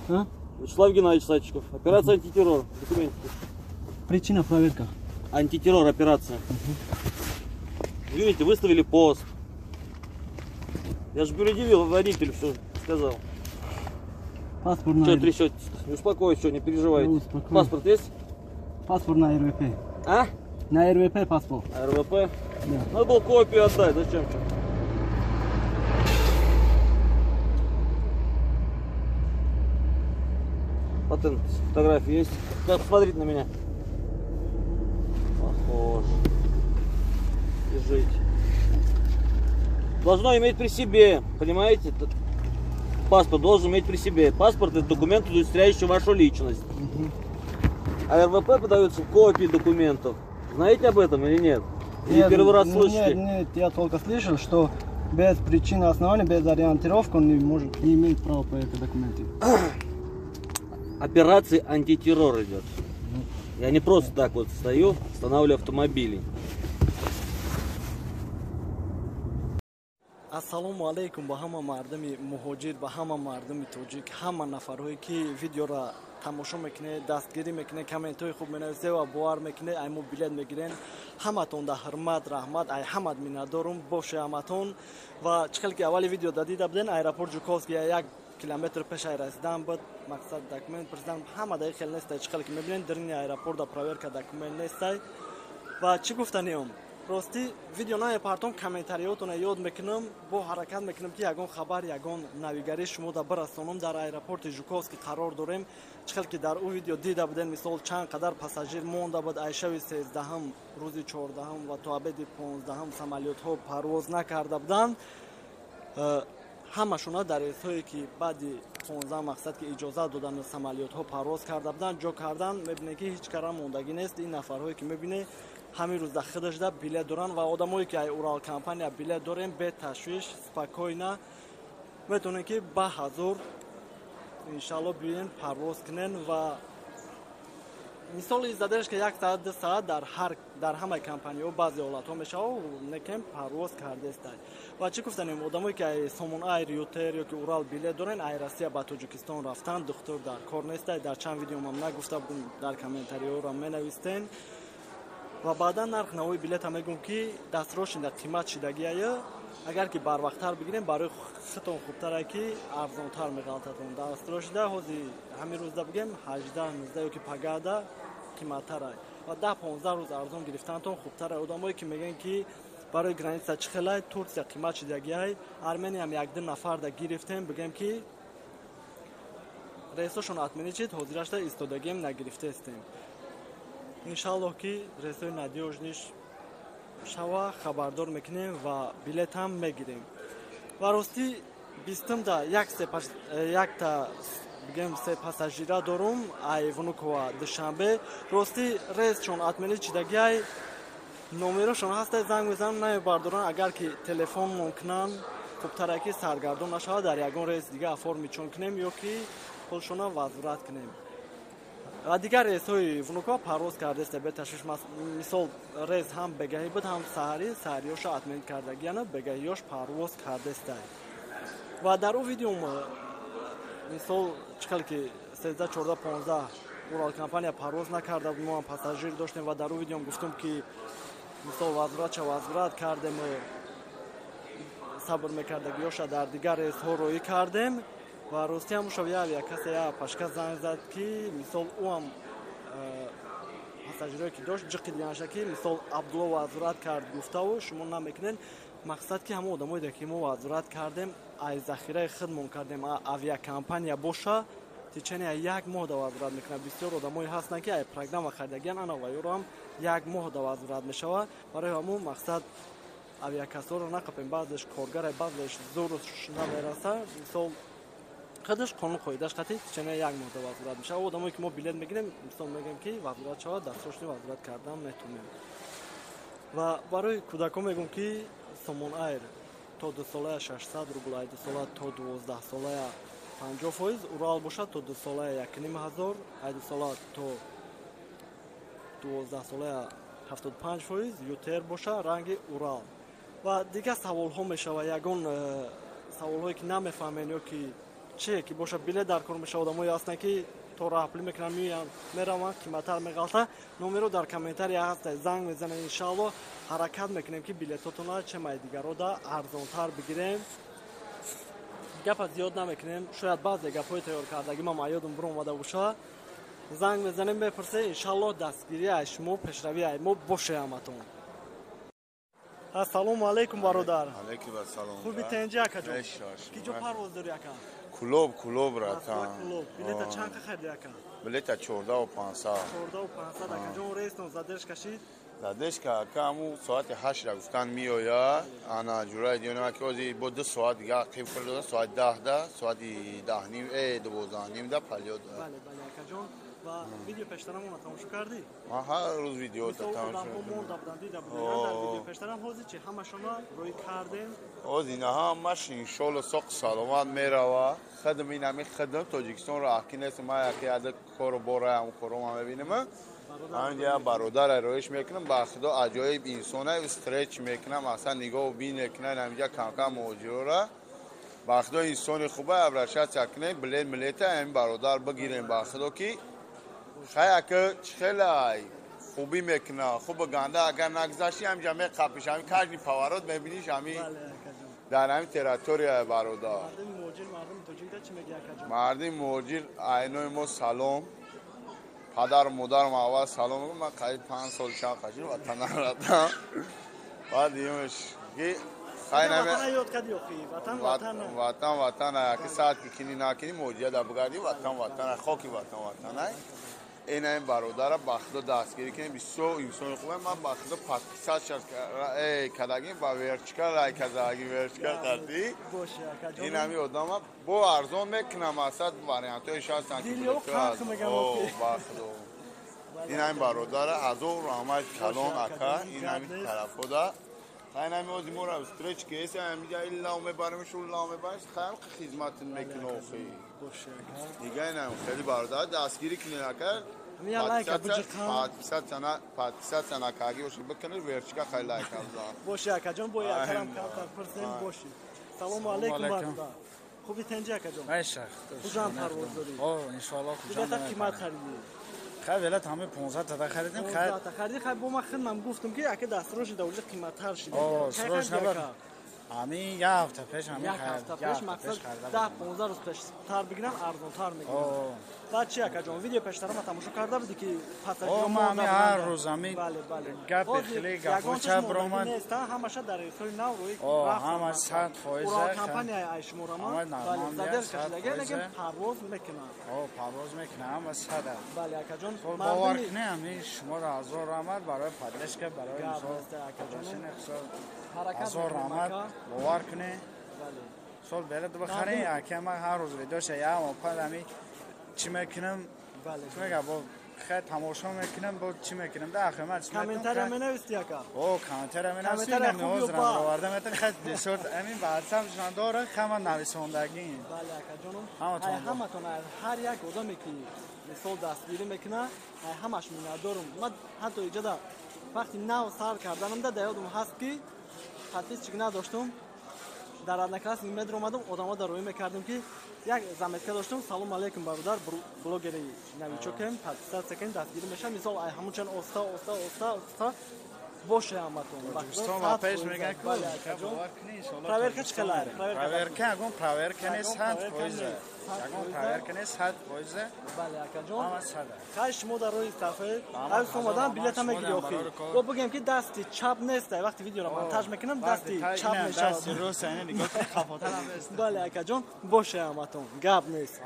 А? Вячеслав Геннадьевич Садчиков. Операция антитеррор. Документики. Причина проверка. Антитеррор операция. Видите, выставили пост. Я же предъявил, водитель все сказал. Паспорт на Что трясетесь? Не успокойтесь, что, не переживайте. Я успокоюсь. Паспорт есть? Паспорт на РВП. А? На РВП паспорт. РВП? Да. Надо было копию отдать, зачем? Патент, фотографии есть? Как посмотреть на меня? Похож. И жить. Должно иметь при себе, понимаете? Паспорт должен иметь при себе. Паспорт — это документ, удостоверяющий вашу личность. Угу. А РВП подаются копии документов. Знаете об этом или нет? Или Нет, первый раз слышите? Нет, нет, я только слышал, что без причины основания, без ориентировки он не может, не имеет права проверки документы. Операция антитеррор идет. Я не просто так вот стою, останавливаю автомобили. Ассалому алайкум ба ҳама мардуми муҳоҷир, ба ҳама мардуми тоҷик, ҳама нафарҳое ки видеоро тамошо мекунед, дастгирӣ мекунед, комментҳои хуб менависед ва бовар мекунед, ай мо билет мегирен. Ҳаматон да ҳурмат, раҳмат, ай ҳамат миннатдорум боше ҳаматон. Ва чӣ хел ки аввали видео да дида буден, аэропорт Жуковский як километр пеш ай расидан буд. Мақсад документ пурсидан ҳама даи хел нестай. Чӣ хел ки мебинед, дарини аэропорт да проверка документ нестай. Ва чӣ гуфтаниём? Ростӣ видео намепартом, комментариётона ёд мекунам, бо ҳаракат мекунам ки ягон хабар, ягон навигарӣ шумо да бирасонам. Дар аэропорти Жуковский қарор дорем. Чӣ хел ки дар ӯ видео дида будем, мисол чанд қадар пассажир монда буд, ай шави 13-ҳам, рӯзи 14-ҳам ва то обеди 15-ҳам самолётҳо парвоз накарда буданд. Ҳамашона дар рейсҳое ки баъди 15, мақсад ки иҷозат додан, самолётҳо парвоз карда буданд, ҷо кардан. Мебинед ки ҳеҷ кара мондагӣ нест. Ин нафарҳое ки мебинед, ҳамин рӯз дар худашда билет доранд ва одамое ки ай Урал компания билет дорем, беташвиш, спокойно метавонем ки ба ҳазур иншалло биёен, парвоз кунен. Ва мисоли задержка як саат, 2 саат дар ҳамаи компаниҳо баъзе ҳолатҳо мешавад, лекин парвоз кардестай. Ва чӣ гуфтанем, одамое ки ай Сомон Айр, Ютер ё ки Урал билет дорен, ай Россия ба Тоҷикистон рафтан духтур дар кор нестай. Дар чанд видеомам нагуфта будем, дар комментариҳоро менавистен. Ва баъдан нарх навои билета мегӯм ки дастросшида қимат шидагиая. Агар ки барвақттар бигирем, барои худтон хубтаре ки арзонтар меғалтатон. Дастросшида ҳози ҳамин рӯзда бигем, 18, 19 ё ки пагада қиматтарай ва 10-15 рӯз арзон гирифтантон хубтарай. Одамое ки мегӯянд ки барои граница чӣ хелай, Турсия қимат шидагиай, Армениям якду нафарда гирифтем, бигем ки рейсошон отменить шид, ҳозирашда истодагием, нагирифтаестем. Иншаллоҳ ки рейсҳои надёжный ш шава, хабардор мекунем ва билетам мегирем. Ва ростӣ 20-да якта, бигем, се пассажира дорум ай Внукова Душанбе. Ростӣ рейсшон отменить шидагиай, номерошон ҳастай, занг мезанам, намебардоранд. Агар ки телефонмон кунанд, хубтаре ки саргардон нашавад, дар ягон рейс дига оформить чон кунем ё ки пулшона возврат кунем. Ва дигар рейсҳои Внукова парвоз кардааст беташвиш. Мисол, рейс ҳам бегаҳӣ буд, ҳам саҳарӣ. Саҳариёшо отменить кардагияна, бегаҳиёш парвоз кардааста. Ва дар ӯ видеом, мисол, чӣ хел ки 13, 14, 15 Урал компания парвоз накарда буд, мо ҳам пассажир доштем ва дар ӯ видеом гуфтум ки мисол возврат ша возврат кардем, сабр мекардагиёша дар дигар рейсҳо роӣ кардем. Ва ростӣ ҳам шав як касе, я пашка занг зад ки мисол ӯ ҳам пассажирое ки дошт, ҷиқи диганаша ки мисол Абдулло возврат кард гуфтаву шумо намекунед. Мақсад ки ҳамон одамое ки мо возврат кардем, ай захираи худмон кардем. Авиакомпания боша, течение як моҳ да возврат мекунад. Бисёр одамое ҳастанд ки ай программа харидагиян, ана ва ёро ҳам як моҳ да возврат мешавад. Барои ҳамун мақсад авиакассаро нақапем. Баъзеш коргаре, баъзеш зурус намераса. Мисол, худаш қонун қоидаш қати течение як моҳ да возврат мешавад. Одамое ки мо билет мегирем, мисол мегӯем ки возврат шавад, дастрочный возврат кардан метавонем. Ва барои кӯдакон мегӯм ки Сомон Айр то 2 солая 600 рубл, ай 2 сола то 12 солая 50%, Урал бошад то 2 солая 1500, ай 2 сола то 12 солая 75%, Ютер боша ранги Урал. Ва дигар саволҳо мешавад, ягон саволҳое ки намефаҳмем ё ки Чие ки боша, билет дар кор меша. Одамое ҳастанд, ки то раҳпулӣ мекунанд, меоянд, мераванд, қиматтар меғалта. Номеро дар комментария ҳаст, занг мезанед. Иншаалло, ҳаракат мекунем, ки билетотонро чемаи дигарода арзонтар бигирем. Гапа зиёд намекунем, шояд баъзе гапҳои тайёр кардагӣ ман маёдум биромада боша. Занг мезанем, мепурсем. Иншаалло, дастгирии ай шумо пешравии ай мо боше ҳаматон. Ассалому алайкум, бародар. Алейкум ассалом. Хуби, тенҷи, акаҷон? Киҷо парвоз дори, ака? Кулоб, Кулоб, братан. Кулоб. Билета чанд хариди, ака? Билета 14 500. 14 500. Акаҷон, рейстон задержка шид? Задержка, ака, ҳаму соати 8-ра гуфтан меояд. Ана ҷураи диёнама, ки ҳозир бо 2 соат дига қиб кардода, соати 10-да, соати 10:30, 12:30-да полёт. Бале, бале, акаҷон. Ва видео пештарамона тамошо кардӣ? Ман ҳар рӯз видео тамошо монда будам, дида будам дар видео пештарам. Ҳозир чи, ҳамашона рӯй кардем. Ҳозир ина ҳамаш, иншолло, соқ саломат мерава. Хидм инами хидм Тоҷикистонро аҳки нест. Ман яке аз кору бораам, корома мебинам. Ҳаминҷа бародаре роиш мекунам. Ба худо, аҷоиб инсона встреча мекунам, аслан нигоҳу бин мекунам. Ҳаминҷа камкам муҳоҷирора, ба худо, инсони хуба. Обращаться кунем, билет милета ҳамин бародар бигирем. Ба худо, ки хай, ака, чӣ хелай хубӣ мекуна. Хуба ганда агар нагузашти, ҳаминҷа меқапиш, ҳамин каждый поворот мебиниш, ҳамин дар ҳамин территория, бародар. Мардими муҳоҷир, айнои мо салом. Падару модарам аввал салом. Ман қариб 5 сол чанд қашир ватан нарафтам. Баъд димаш ки ватан ватан, яки саат ки кини накини, муҳоҷират бугардӣ, ватан ватан, хоки ватан ватан. Ина ин бародара ба худо дастгирӣ кунем, бисёр инсони хубе. Ман ба худо подписаться кардагим, ба верчка лайк кардагим, верчка кардӣ. Ин ҳами одама бо арзон мекунам, асад вариантҳояш ҳастанд, ки ба худо, ин ҳами бародара ҳазор раҳмат калон, ака. Ин ҳами тарафода ин ҳами ози моро встреча ки эси, ҳамиҷа иллав мебаримш, уллав мебаримш, хаям хизмат мекуна охи. Дига ин ҳам хеле бародар дастгирӣ кунед, ака. Подписаться накарди боши, бикунед, верчка хеле лайк. Боши, акаҷон, бо акарам камтар пурсем. Боши. Салому алейкум, бародар. Хуби, тенҷи, акаҷон? Хуҷанд парвоз дорӣ? О, иншоалло. Билета қимат харидӣ? Хай, билет ҳамаи 15 тада харидем. Хай харидӣ. Хай, бо ман хидмам гуфтам, ки ака дастроши да уже қиматтар шид. О, срочно бар. Ҳамин як ҳафта пеш ҳамин. Як ҳафта пеш, мақсад 10-15 рӯз пештар бигирам, арзонтар мегирам. Баъд чи, акаҷон, видео пештарама тамошо карда будӣ, ки пассажирҳо ҳами ҳар рӯз ҳамин гапи хеле гапоча биромад. Нест, ҳамаша дар рейсҳои нав рӯи. Ҳама 100%. Компания ай шуморама задержка шидаги, лекин парвоз мекунад. Парвоз мекунад, ҳама сада. Бале, акаҷон. Бовар кунед, ҳамин шуморо ҳазор раҳмат барои поддержка, барои ҳазор раҳмат, бовар кунед. Сол билет бихарем, яке ман ҳар рӯз видеоша як опад ҳами чӣ мекунам, чӣ мега, бо хай тамошо мекунам, бо чӣ мекунам да ахир ман чӣ. Комментария менависти, ака? О, комментария менависти, ҳозирам оварда метан. Хай, бисёр ҳамин ватсап жан дора, ҳама нависондагӣ. Бале, акаҷонум, ҳаматон, ҳар як одаме ки мисол дастгирӣ мекуна, ҳамаш миннатдорум. Ман ҳатто иҷода вақти нав сар карданамда, дар ёдум ҳаст, ки подписчик надоштум, дар Одноклассник медромадам, одамо дар рӯӣ мекардем, ки як заметка доштум: «Салом алейкум, бародар, блогери новичокем, подписаться кунед, дастгирӣ мешавам». Мисол, ай ҳамунчан оста оста оста оста боше ҳаматон. Пеш меган. Проверка чӣ хелай? Проверка, ягон проверка нест, 100%, ягон проверка нест, 100%. Бале, акаҷон. Хай, шумо дар рӯи сафед ҳар омадан билета мегири. Охир бо бигем, ки дасти чап нест. Вақти видеоро монтаж мекунам, дасти чап мешавад. Бале, акаҷон, боше ҳаматон, гап нест.